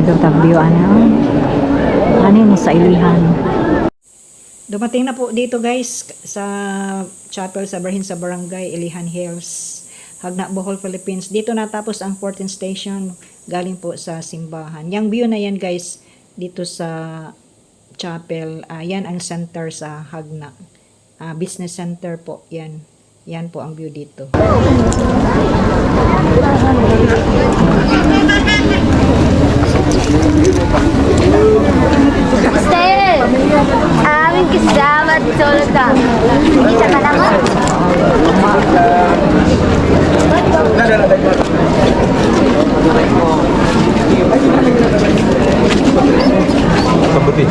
Nindot ang view ana. Ano ni sa Ilihan. Dumating na po dito, guys, sa chapel sa Barhin sa Barangay Ilihan Hills, Jagna, Bohol, Philippines. Dito natapos ang 14th station galing po sa simbahan. Yang view na yan, guys, dito sa chapel, yan ang center sa Jagna. Business center po yan. Yan po ang view dito. Stay! Aming kasama at solo ka. Hindi ka naman. Kabuti.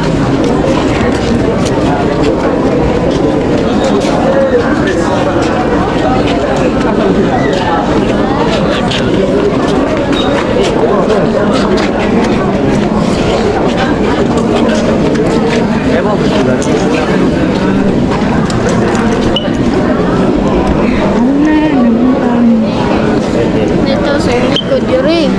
Dito sa likod yun.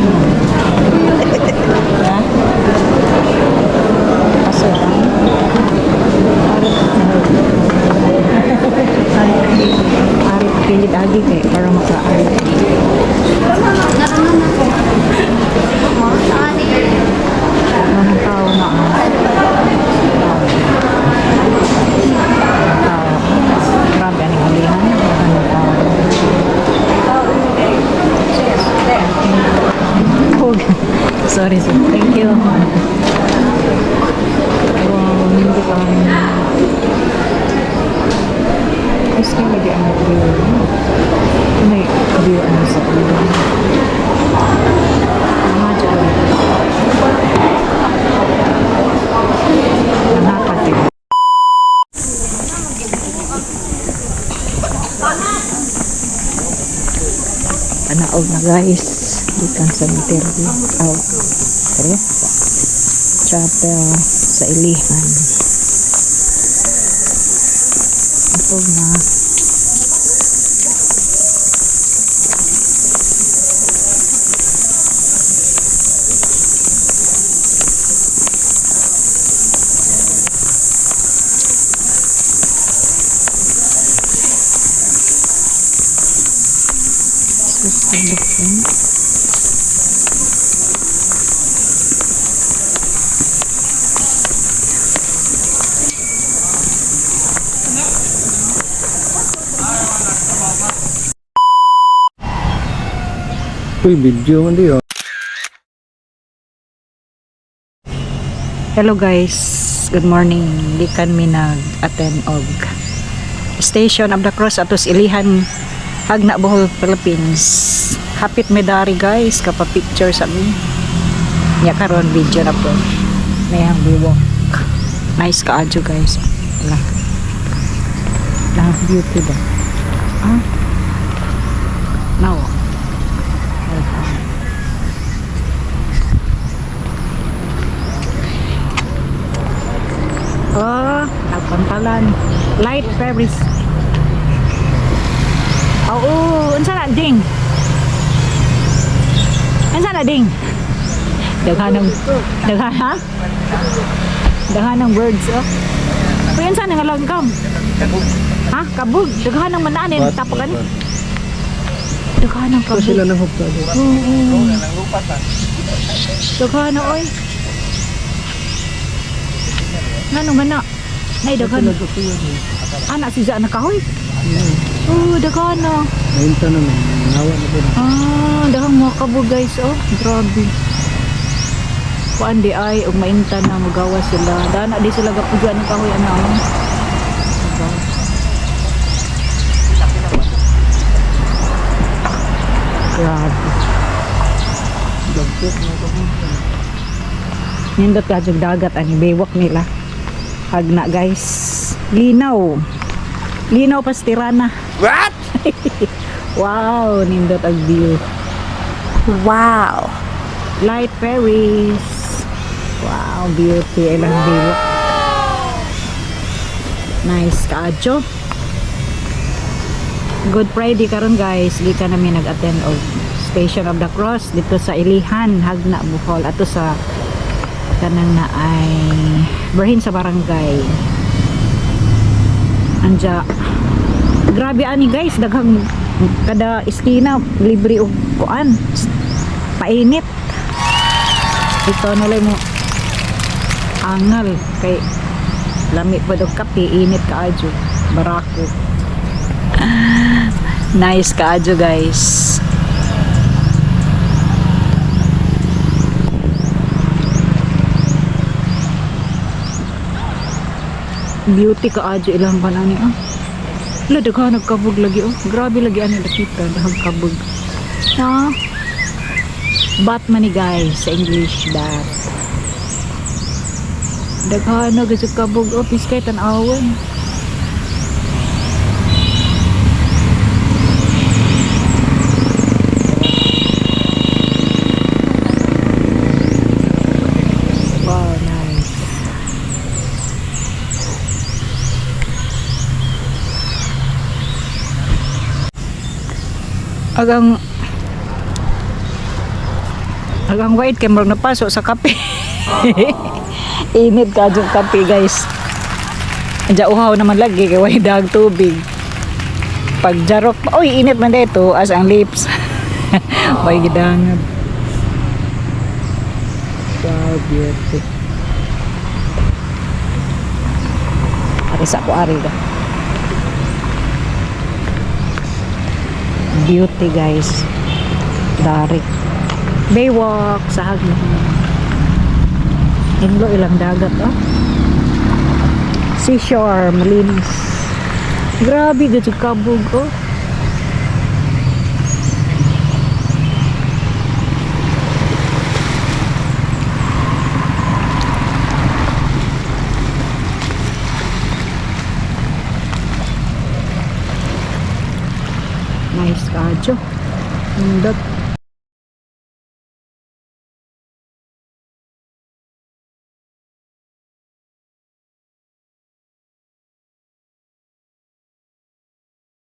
Ari pilit agi kay para makaari. Anong tao na ah. Tao. Grabe ang ilihan. Anong tao. Oh, sorry, sir. Thank you. Wow, hindi pa. Mas kaya lagi ang view. May view ano sa view. Ah, dyan. Nangapat eh. Panaog na, guys. Gikan sa cemetery. Oh, sorry. Chapel sa Ilihan. Ito na. Sus, tulog yun. Uy, video man di oh. Hello guys, good morning. Di kami nag-attend og Station of the Cross atos Ilihan, Jagna, Bohol, Philippines. Hapit medari, guys, kapa-picture sa mi. Nya karon video na po. Mayang walk. Nice kaadyo, guys. Wala. Lah beauty ba? Ah. Now. Oh, nagpantalan. Light Paris. Oo, unsa na ding? Unsa na ding? Daghan ng daghan ha? Daghan ng words oh. Uy, unsa na nga langgam? Ha? Kabug. Daghan ng manaanin tapakan. Daghan ng kabug. Sila nang hugta. Oo. Daghan na oy. Ngano man na? Nay daghan. Anak si na kahoy. Oh, daghan na. Nainta na man. Nawa na po. Ah, daghang mga kabog, guys, oh. Grabe. Kuan di ay ug mainta na magawa sila. Dana di sila gapugan ng kahoy ana. Oh. Grabe. Nindot ka jud dagat ani baywalk nila. Jagna, guys. Linaw. Linaw pastirana. What? Wow, nindot ang view. Wow! Light Paris. Wow, beauty ilang view. Nice kaadyo. Good Friday karon, guys. Gikan nami nag-attend og Station of the Cross dito sa Ilihan, Jagna, Bohol ato sa Kanang na ay Berhin sa barangay. Anja. Grabe ani guys, daghang kada iskina libre og kuan. Painit. Ito nalay mo angal kay lami pa daw kape, init kaadyo. Barako. Nice kaadyo guys. Beauty kaadyo ilang banani ah. Wala, daghan nagkabog lagi oh. Grabe lagi ano nakita, daghang kabog. Na bat man ni guys sa English bat. Daghan na gyud kabog oh, piskay tan-awon. Wow, nice. Agang agang white kay murag napaso sa kape. Init ka jud kape, guys. Diya uhaw naman lagi kay way dag tubig. Pag jarok, oy init man dito as ang lips. Way gidangad. Wow, beauty. Ari sa ako ari ga. Beauty guys. Dari. Baywalk sa Hagno. Inlo ilang dagat oh. Seashore, malinis. Grabe gud kabog oh. Nice kaadyo. Nindot.